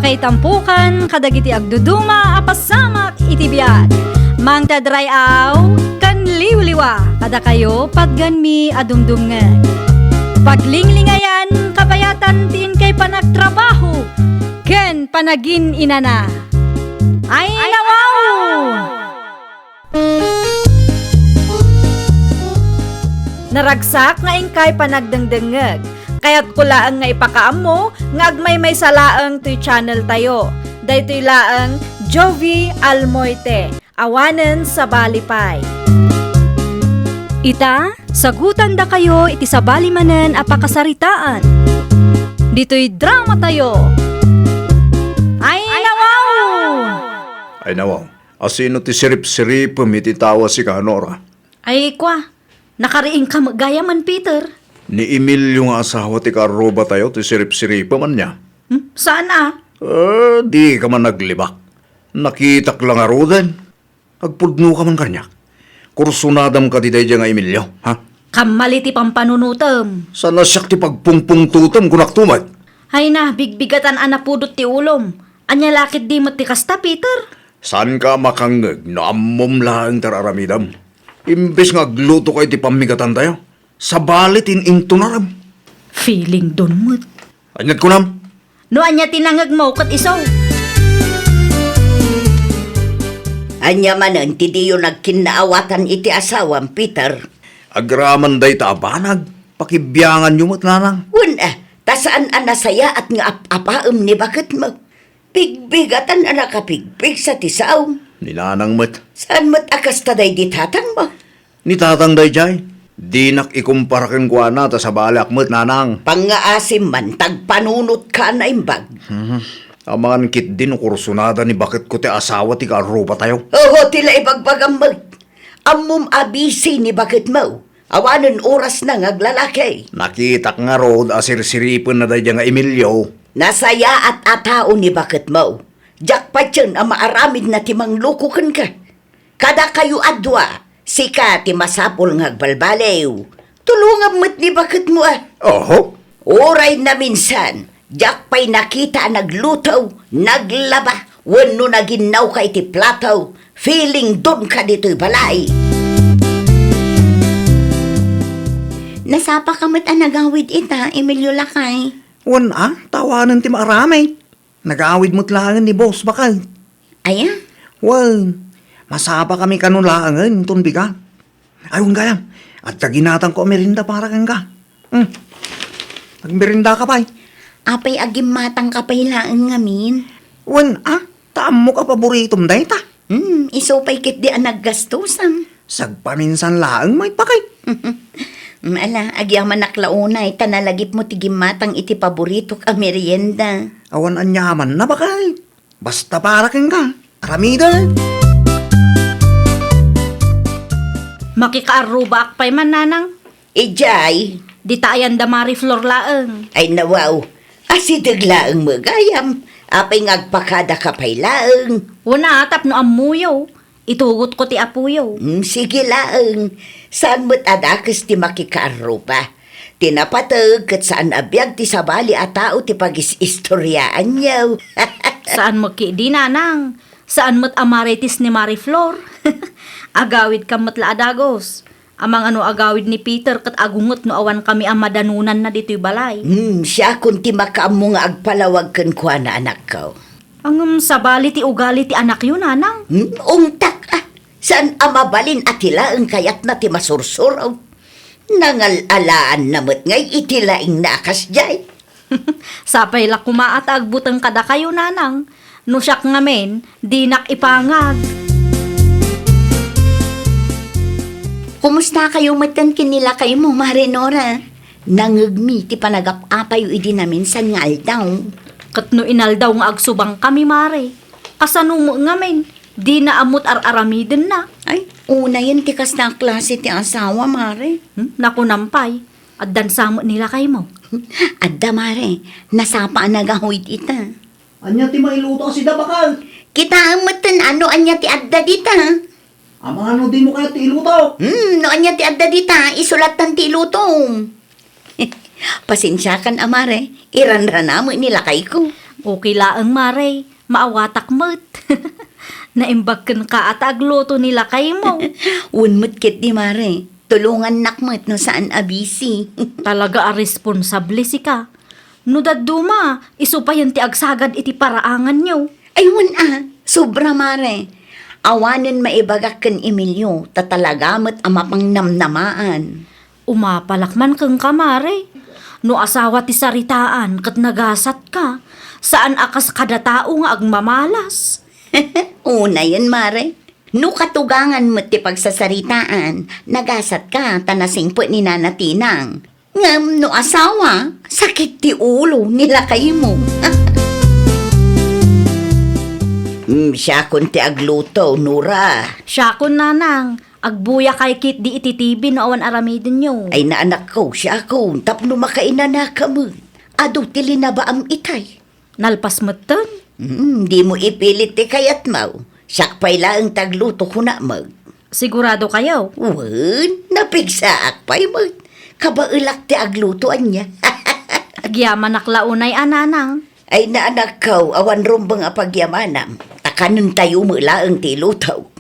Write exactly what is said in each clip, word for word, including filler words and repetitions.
Itampukan kadagiti agduduma a pasamak iti biag. Mangted ray-aw ken liwliwa kadakayo patgenmi a dumdumngeg. Paglinglingayan, kabayatan ti inkay panagtrabaho ken panagin-inana. Ay, nawaw! Naragsak nga inkay panagdengdengngeg. Kayatko laeng nga ipakaammo nga agmaymaysa laeng toy channel tayo. Daytoy laeng Jovie Almoite, awanen sabali pay. Ita, sagutandakayo iti sabali manen a pakasaritaan. Ditoy drama tayo. Ay, nawaw! Ay, nawaw. Asino ti siripsiripem iti tao a sika, Nora? Ay, kua, nakariingka met gayamen, Peter. Ni Emilio nga asawa ti kaarrubatayo ti siripsiripem ania? Hmm? Saan a? Eh, dika man naglibak. Nakitak la ngaruden. Agpudnoka man kaniak. Kursunadam kadi daydiay nga Emilio, ha? Kammali ti pampanunotem. Saan a siak ti pagpungpungtotem, kunak tumet. Ay na, bigbigatan a napudot ti ulom. Ania la ketdi met ti kasta, Peter? Saanka a makangngeg no ammom laeng ti ar-aramidem. Imbes nga aglutoka iti pammigatantayo, sabali ti in-intunarem. Feeling don met. Ania't kunam? No ania ti nangngegmo ket isu. Ania manen ti diyo nagkinnaawatan iti asawam, Peter? Agraman dayta a banag, pakibianganyo met, nanang. Wen, a, ta saan a nasayaat nga ap-apaem ni baketmo. Bigbigatan a nakapigpigsa ti saom. Ni nanang met. Saan met a kasta daydi tatangmo? Ni tatang daydiay, dinak ikumpara kenkuana ta sabaliak met, nanang. Pangngaasim man, ta agpanunotka a naimbag. Mhm. Amangan ketdi no kursunada ni baketko ti asawa ti kaarrubatayo. Oho, ti la ibagbagam met. Ammom a busy ni baketmo. Awanen orasna nga aglalaki. Nakitak ngarud a sirsiripenna daydiay nga Emilio. Nasayaat a tao ni baketmo. Diak patien a maaramidna ti mangloko kenka. Kadakayo a dua, sika ti masapul nga agbalbaliw. Tulongam met ni baketmo a. Oho. Uray naminsan, diak pay nakita a nagluto, naglaba, wenno naginnawka iti plato, feeling donka ditoy balay. Nasapaka met a nagawid ita, Emilio lakay. Wen a, ta awanen ti maaramid. Nagawid met laengen ni Boss, baket. Aya? Wen, masapakami kano laengen inton bigat. Ay, wen gayam, adda ginatangko a merienda para kenka. Hmm. Agmeriendaka pay. Apay a gimmatangka pay laeng ngamin? Wen a, ta ammok a paboritom dayta. Hmm, isu pay ketdi a naggastusam. Sagpaminsan laeng met, baket. Ala, agyamanak la unay, ta nalagipmo ti gimmatang iti paboritok a merienda. Awan aniamanna, baket. Basta para kenka, aramidek. Makikaarrubaak pay man, nanang. Idiay? Dita ayan da Mari Flor laeng. Ay, nawaw. Asideg laeng met gayam. Apay nga agpakadaka pay laeng? Wen a, tapno ammoyo. Itugotko ti apoyo. Mm, sige laeng. Saan met a dakes ti makikaarruba. Ti napateg ket saan a biag ti sabali a tao ti pagis-istoriaanyo. Saan met ketdi, nanang. Saan met a marites ni Mari Flor. Agawidkam met la a dagus. Amangan no agawid ni Peter ket agunget no awankami a madanonanna ditoy balay. Hmm, siakon ti makaammo nga agpalawag kenkuana, anakko. Ngem sabali ti ugali ti anakyo, nanang? Hmm, ungtak, a. Saan a mabalin a ti laeng kayatna ti masursuro. Nangal-alaanna met ngay iti laingna a kasdiay. Sapay la koma a ta agbuteng kadakayo, nanang. No siak ngamin, dinak ipangag. Kumustakayo metten ken ni lakaymo, Mare Nora? Nangngegmi ti panagap-apayo idi naminsan nga aldaw. Ket no inaldaw nga agsubangkami, Mare, kasano met ngamin? Dina ammot ar-aramidenna. Ay, unayen ti kasta a klase ti asawa, Mare. Hmm? Nakunam pay, addan sa met ni lakaymo. Adda, Mare. Nasapa a nagawid ita. Ania ti mailuto a sida, baket? Kitaem metten no ania ti adda dita. Amangan no dimo kayat ti iluto? Hmm, no ania ti adda dita, isu lattan ti ilutom. Pasensiakan a, Mare. Iranrana met ni lakayko. Okay laeng, Mare. Maawatak met. Naimbag kenka a ta agluto ni lakaymo. Wen met ketdi, Mare. Tulongannak met no saan a busy. Talaga a responsable sika. No dadduma, isu payen ti agsagad iti paraanganyo. Ay, wen a, sobra, Mare. Awanen maibagak ken Emilio, ta talaga met a mapangnamnamaan. Umapalak man kenka, Mare. No asawa ti saritaan ket nagasatka, saan a kas kada tao nga agmamalas. Unayen, Mare. No katugangan met ti pagsasaritaan, nagasatka ta nasingpet ni Nana Tinang. Ngem no asawa, sakit ti ulo ni lakaymo. Hmm, siakon ti agluto, Nora. Siakon, Nanang. Agbuyakay ketdi iti T V no awan aramidenyo. Ay, naanakko, siakon, tapno makainanaka met. Adu ti linabaam itay. Nalpas metten? Hmm, dimo ipilit ti kayatmo. Siak pay laeng ti agluto, kunak met. Sigurado kayo? Wen, napigsaak pay met. Kabaelak ti agluto ania. Agyamanak la unay a, Nanang. Ay, naanakko, awan rumbeng a pagyamanam. Ta kanentayo met laeng ti iluto.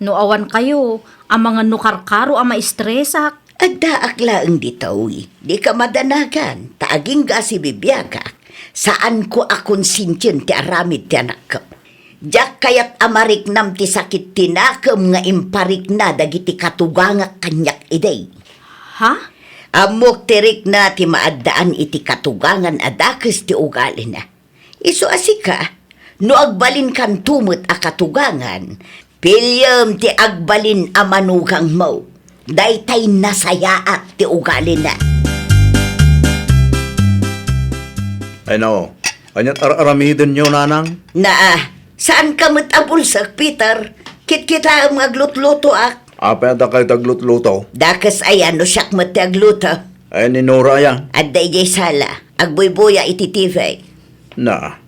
No awan kayo, amangan no karkaro a maistresak. Addaak laeng ditoy, dika madanagan, ta agingga a sibibiagak, saanko a konsentien ti aramid ti anakko. Diak kayat a mariknam ti sakit ti nakem nga imparikna dagiti katugangak kaniak idi. Ha? Ammok ti rikna ti maaddaan iti katugangan a dakes ti ugalina. Isu a sika, no agbalinkanto met a katugangan, piliem ti agbalin a manugangmo. Daytay nasayaat ti ugalina. Ay, nao, ania't ar-aramidenyo, Nanang? Naa, saanka met a bulsek, Peter. Kitkitaem nga aglutlutoak. Apay a dakay ti aglutluto? Dakes aya no siak met ti agluto. Ay, ni Nora aya? Adda idiay sala. Agbuybuya iti T V. Na,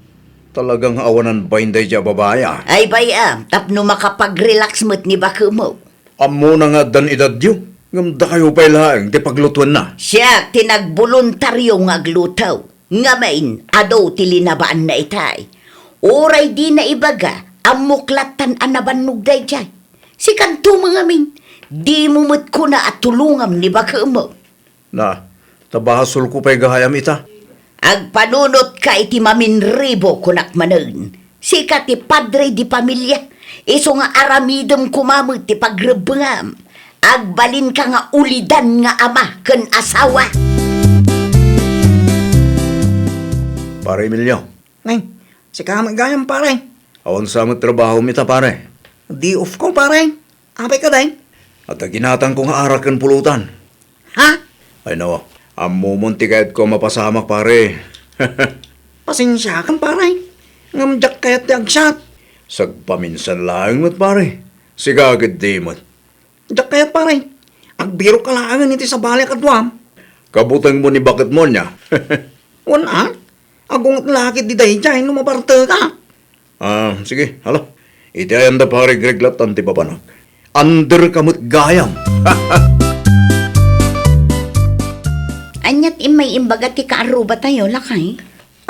talagang awanan bain daydiay a babai, a. Ay, bay-am, tapno makapag-relax met ni bakemo. Ammona nga addan edadyo, ngem dakayo pay laeng ti paglutuenna. Siak ti nagboluntario nga agluto. Ngamin, adu ti linabaanna itay. Uray dina ibaga, ammok lattan a nabannog daydiay. Sikanto met ngamin, dimo met kuna a tulongam ni bakemo. Na, ta basolko pay gayam ita. Agpanunotka iti maminribo, kunak manen. Sika ti padre di pamilia, isu nga aramidem koma met ti pagrebbengam. Agbalinka nga ulidan nga ama ken asawa. Pare Emilio. Nay, sika met gayam, pare. Awan sa met trabahom ita, pare? Day off ko, pare. Apay kadi? Adda ginatangko nga arak ken pulutan. Ha? Ay, no. Ammomon ti kayatko a mapasamak, pare. Pasensiakan, pare. Ngem diak kayat ti agsat. Sagpaminsan laeng met, pare. Sika ketdi met. Diak kayat, pare. Agbirok ka laengen iti sabali a kaduam. Kabutengmo ni baketmo ania? Wen a. Agunget la ketdi daydiay no mabarteka. Ah, sige, hala. Iti ayan da, pare Greg, lattan ti papanak. Under ka met gayam. Aniat immay imbaga ti kaarrubatayo, lakay?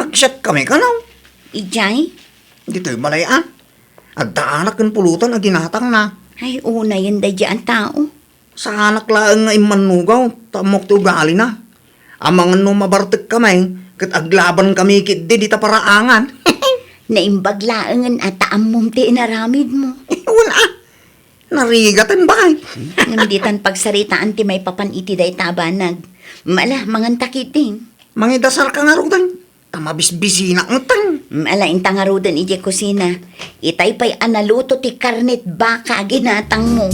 Agsiatkami kano? Idiay? Ditoy balay a. Adda arak ken pulutan a ginatangna. Ay, unayen daydiay a tao. Saanak laeng nga immannugaw, ta ammok ti ugalina. Amangan no mabartekkami, ket aglabankami ketdi dita paraangan. Naimbag laengen a ta ammom ti inaramidmo. Wen a, narigaten, bay. Ngem ditan pagsaritaan ti maipapan iti dayta a banag. Mala, manganta ketdi. Mangidasarka ngaruden. Ta mabisbisinak ngaruden. Mm, ala, inta ngaruden idiay kusina. Itay pay a naluto ti karnet baka a ginatangmo.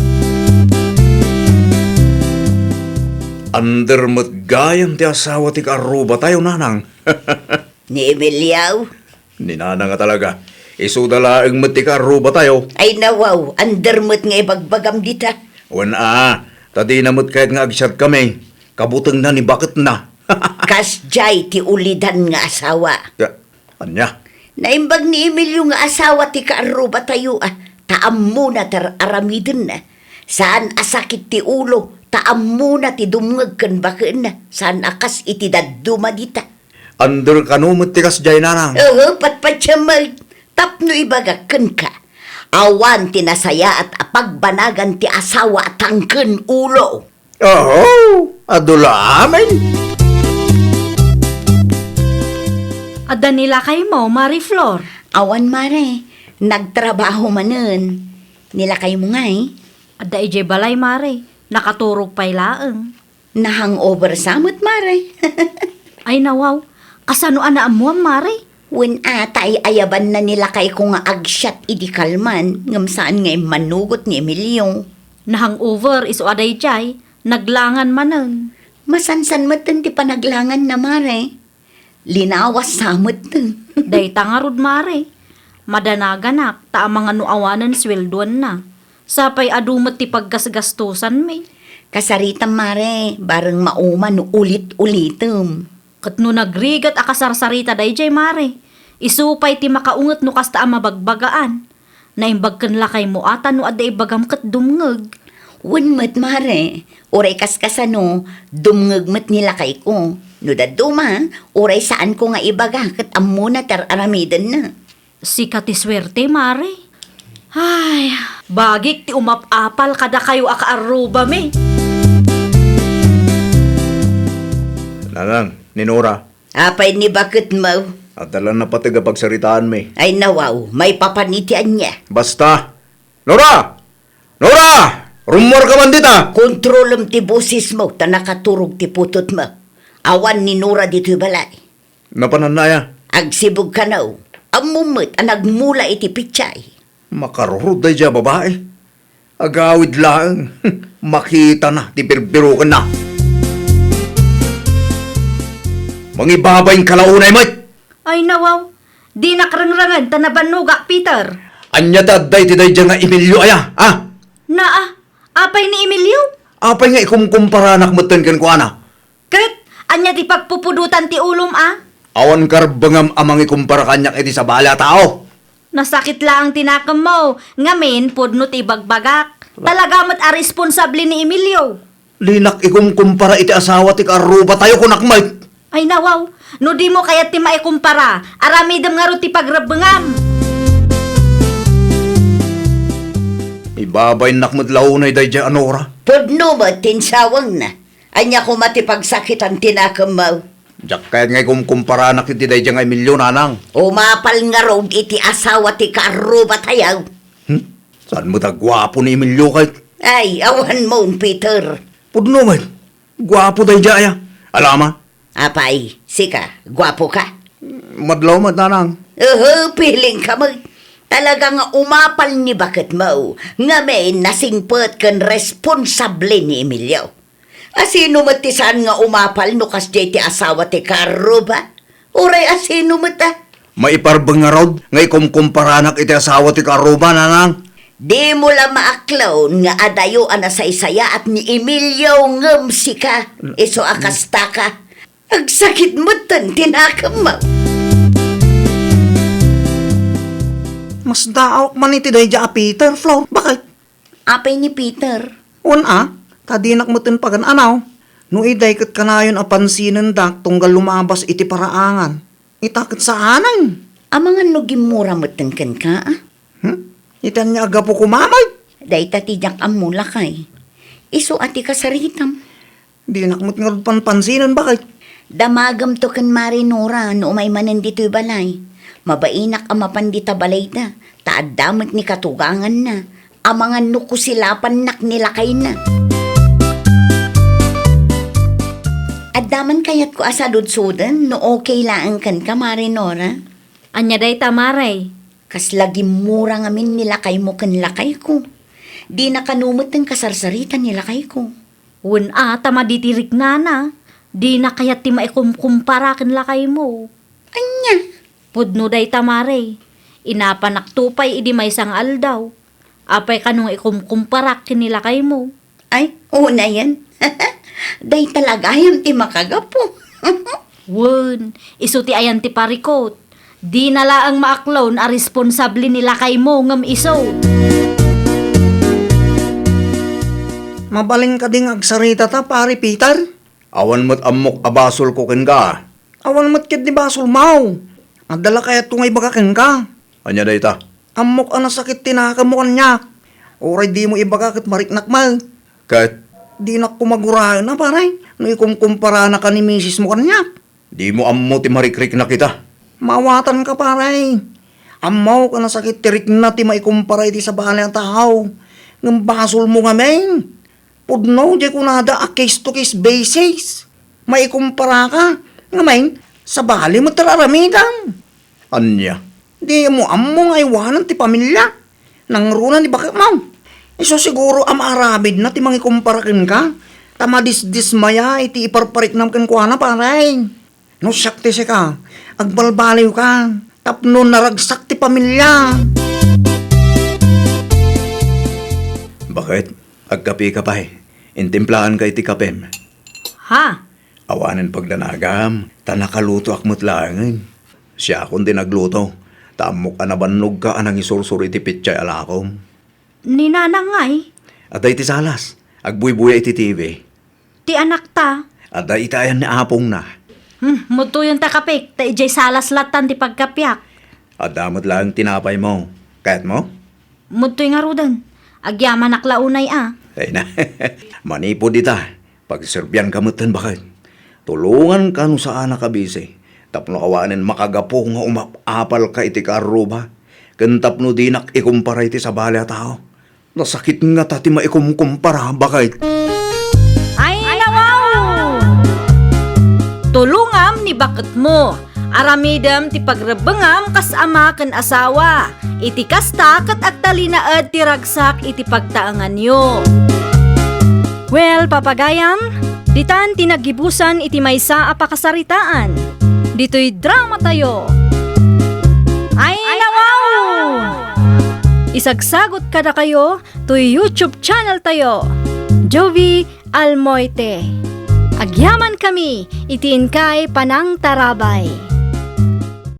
Under met gayam ti asawa ti kaarrubatayo, nanang. Ni Emilio? Ni nanang a talaga. Isuda laeng met ti kaarrubatayo. Ay, nawaw, under met nga ibagbagam dita. Wen a, ta dina met kayat nga agsiatkami. Kabutengna ni baketna. Kasdiay ti ulidan nga asawa. Ya, ania? Naimbag ni Emilio nga asawa ti kaarrubatayo a, ta ammona ti ar-aramidenna. Saan a sakit ti ulo, ta ammona ti dumngeg ken bakenna. Saan a kas iti dadduma dita. Under kano met ti kasdiay, nanang? Oo, patpatiamek. Tapno ibagak kenka, awan ti nasayaat a pagbanagan ti asawa a tangken ulo. Oho, adu la amin. Adda ni lakaymo, Mari Flor? Awan, mare. Nagtrabaho manen. Ni lakaymo ngay? Adda idiay balay, mare. Nakaturog pay laeng. Na-hangover sa met, mare. Ay, nawaw. Kasano a naammuam, mare? Wen a, ta ay-ayabanna ni lakayko nga agsiat idi kalman, ngem saan nga immanugot ni Emilio. Na-hangover, isu a daydiay, naglangan manen. Masansan metten ti panaglanganna, mare. Linawas sa metten. Dayta ngarud, mare. Madanaganak, ta amangan no awanen sueldoanna. Sapay adu met ti paggasgastosanmi. Kasaritam, mare, bareng mauma no ulit-ulitem. Ket no nagrigat a kasarsarita daydiay, mare, isu pay ti makaunget no kasta a mabagbagaan. Naimbag ken lakaymo a ta no adda ibagam ket dumngeg. Wen met, mare, uray kaskasano, dumngeg met ni lakayko. No dadduma, uray saanko nga ibaga ket ammona ti ar-aramidenna. Sika ti suerte, mare. Ay, bagik ti umap-apal kadakayo a kaarrubami. Nanang, ni Nora. Apay ni baketmo? Adda la napateg a pagsaritaanmi. Ay nawaw, maipapan iti ania? Basta! Nora! Nora! Rummuarka man dita! Kontrolem ti bosesmo ta nakaturog ti putotmo. Awan ni Nora ditoy balay. Napananna aya? Agsibug kano. Ammom met a nagmula iti pitsay. Makarurod daydiay a babai. Agawid laeng. Makitana ti birbirokenna. Mangibabain ka la unay met. Ay, nawaw. Dinak rengrengen ta nabannogak, Peter. Ania ti adda iti daydiay nga Emilio aya, ha? Naa, apay ni Emilio? Apay nga ikumkumparanak metten kenkuana? Ket ania ti pagpupudotan ti ulom a? Awan karbengam a mangikumpara kaniak iti sabali a tao. Nasakit laeng ti nakemmo, ngamin, pudno ti ibagbagak. Talaga met a responsable ni Emilio. Dinak ikumkumpara iti asawa ti kaarrubatayo, kunak met. Ay, nawaw, no dimo kayat ti maikumpara, aramidem ngarud ti pagrebbengam. Ibabainnak met la unay daydiay a Nora. Pudno met ti insawengna. Ania koma ti pagsakitan ti nakemmo? Diak kayat nga ikumkumparanak iti daydiay nga Emilio, nanang. Umapal ngarud iti asawa ti kaarrubatayo. Hmm? Saan met a guapo ni Emilio ket? Ay, awanmon, Peter. Pudno met. Guapo daydiay aya. Alama. Apay, sika, guapo ka? Madlaw met, nanang. Uhu, piling ka met. Talaga nga umapal ni baketmo. Ngamin, nasingpet ken responsable ni Emilio. Asino met ti saan nga umapal no kasdiay ti asawa ti kaarruba? Uray asino met a? Maiparbeng ngarud nga ikumkumparanak iti asawa ti kaarruba, nanang? Dimo la maaklon nga adayo a nasaysayaat ni Emilio ngem sika, isu a kastaka. Agsakit metten ti nakemmo. Masdaawak man iti daydiay a Peter, Flor. Bakit? Apay ni Peter? Wen a, ta dinak metten pagan-anaw. No idiay ket kanayon a pansinendak tunggal lumabas iti paraangan. Ita ket saanen. Amangan no gimmura metten kenka, a? Hmm? Iti ania a gapu koma met? Dayta ti diak ammo, lakay. Isu a ti kasaritam. Dinak met ngarud panpansinen, bakit? Damagemto ken Mari Nora no umay manen ditoy balay. Mabainak a mapan dita balayda, ta adda met ni katuganganna. Amangan no kusilapannak ni lakayna. Adda man kayatko a saludsuden no okay laeng kenka, Mari Nora? Ania dayta, Mare? Kasla gimmura ngamin ni lakaymo ken lakayko. Dina kano metten kasarsarita ni lakayko. Wen a, ta madi ti riknana. Dina kayat ti maikumkumpara ken lakaymo. Ania? Pudno dayta, Mare. Inapanakto pay idi maysa nga aldaw. Apay kano nga ikumkumparak ken ni lakaymo? Ay, unayen. Dayta la gayam ti makagapu. Wen, isu ti ayan ti parikut. Dina laeng maaklon a responsable ni lakaymo ngem isu. Mabalin kadi nga agsaritata, Pare Peter? Awan met ammok a basolko kenka. Awan met ketdi basolmo. Adda la kayatko nga ibaga kenka. Ania dayta? Ammok a nasakit ti nakemmo kaniak. Uray dimo ibaga ket mariknak met. Ket? Dinak koma guraen a, pare, no ikumkumparanaka ni misismo kaniak. Dimo ammo ti marikriknak ita. Maawatanka, pare. Ammok a nasakit ti rikna ti maikumpara iti sabali a tao. Ngem basolmo ngamin. Pudno, diay kunada a case-to-case basis. Maikumparaka. Ngamin, sabali met ti aramidem. Ania? Dimo ammo nga aywanen ti pamilia. Nangruna ni baketmo. Isu siguro a maaramidna ti mangikumpara kenka, ta madisdismaya iti iparpariknam kenkuana, pare. No siak ti sika, agbalbaliwka tapno naragsak ti pamilia. Baket, agkapeka pay. Intimplaanka iti kapem. Ha? Awanen pagdanagam, ta nakalutoak met laengen. Siakon ti nagluto, ta ammok a nabannogka a nangisursuro iti petsay a lakom. Ni Nanang ngay? Adda iti salas, agbuybuya iti T V. Ti anakta? Adda iti ayan ni apongna. Hmm, mudtoyonta kapek, ta idiay salas lattan ti pagkapiak. Adda met laeng tinapaymo. Kayatmo? Mudtoy ngaruden. Agyamanak la unay a. Ay na. Manipud ita, pagserbianka metten, baket. Tulonganka no saanak a bisi, tapno awanen makagapu nga umap-apalka iti kaarruba, ken tapno dinak ikumpara iti sabali a tao. Nasakit ngata ti maikumkumpara, baket. Ay, nawaw! Tulongam ni baketmo. Aramidem ti pagrebbengam kas ama ken asawa. Iti kasta, ket agtalinaed ti ragsak iti pagtaenganyo. Well, papagayam, ditan ti naggibusan iti maysa a pakasaritaan. Ditoy dramatayo. Ay, nawaw! Isagsagot kadakayo toy YouTube channel tayo, Jovie Almoite. Agyaman kami iti inkay panangtarabay.